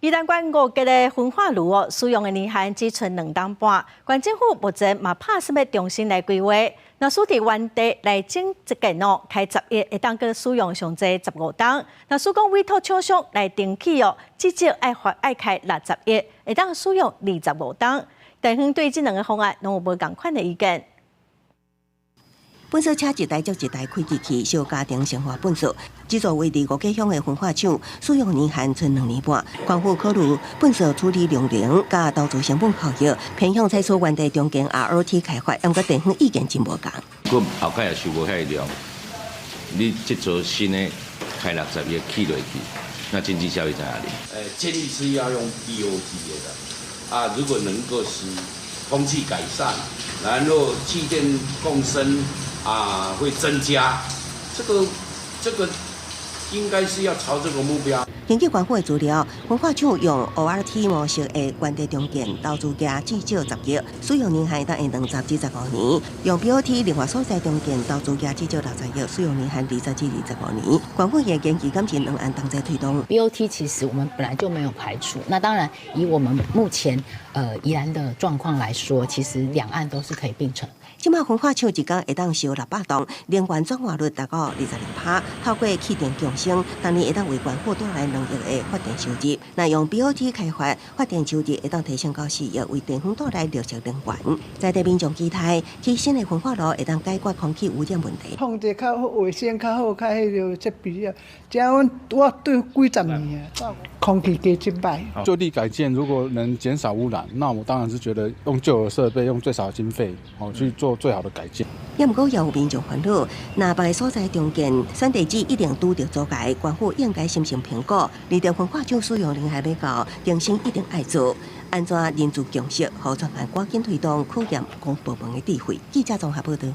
宜蘭縣五結的焚化爐哦，使用的年限只賰2冬半，縣政府目前嘛拍算欲重新來規劃。若使佇原地來整一建哦，開10億會當閣使用上濟15冬。若使講委託廠商來重啟哦，至少愛花愛開60億，會當使用25冬。地方對這兩个方案攏有無仝款的意見。糞埽車一台接一台開進去，燒家庭生活糞埽。這座位佇五結鄉的焚化廠，使用年限賰2年半。縣府考慮糞埽處理量能佮投資成本效益，偏向採取原地重建 ROT 開發，毋過地方意見真無仝。閣後蓋也收無遐量，你這座新的開60億起落去，那經濟效益在哪裡？建議是要用 BOT 的，啊，如果能夠使空氣改善，然後氣電共生啊會增加，這個應該是要朝這個目標。根據縣府的資料，焚化廠用 ORT 模式的原地重建，投資價至少10億，使用年限當20至25年；用 BOT 另外所在重建，投資價至少60億，使用年限20至25年。縣府也建議感情兩案同齊推動。 BOT 其實我們本來就沒有排除，那當然以我們目前宜蘭的狀況來說，其實兩案都是可以並存。這馬焚化廠一工會當燒600噸，能源轉換率達到22%。透過氣電共生，當年會當為縣府帶來2億的發電收入。若用 BOT 開發，發電收入會當提升到4億，為地方帶來綠色能源。在地民眾期待，起新的焚化爐會當解決空氣污染問題。放者較好，衛生較好，較彼个設備啊。這阮我對幾十年啊，空氣加質歹。就地改建，如果能減少污染，那我當然是覺得用舊的設備，用最少的經費，哦去做最好的改建。也毋過也有民眾煩惱，若別个所在重建選地址一定拄著阻礙，縣府應該審慎評估，而著焚化廠使用年限欲到，更新一定愛做。按怎凝聚共識，予全縣趕緊推動考驗公部門的智慧。記者綜合報導。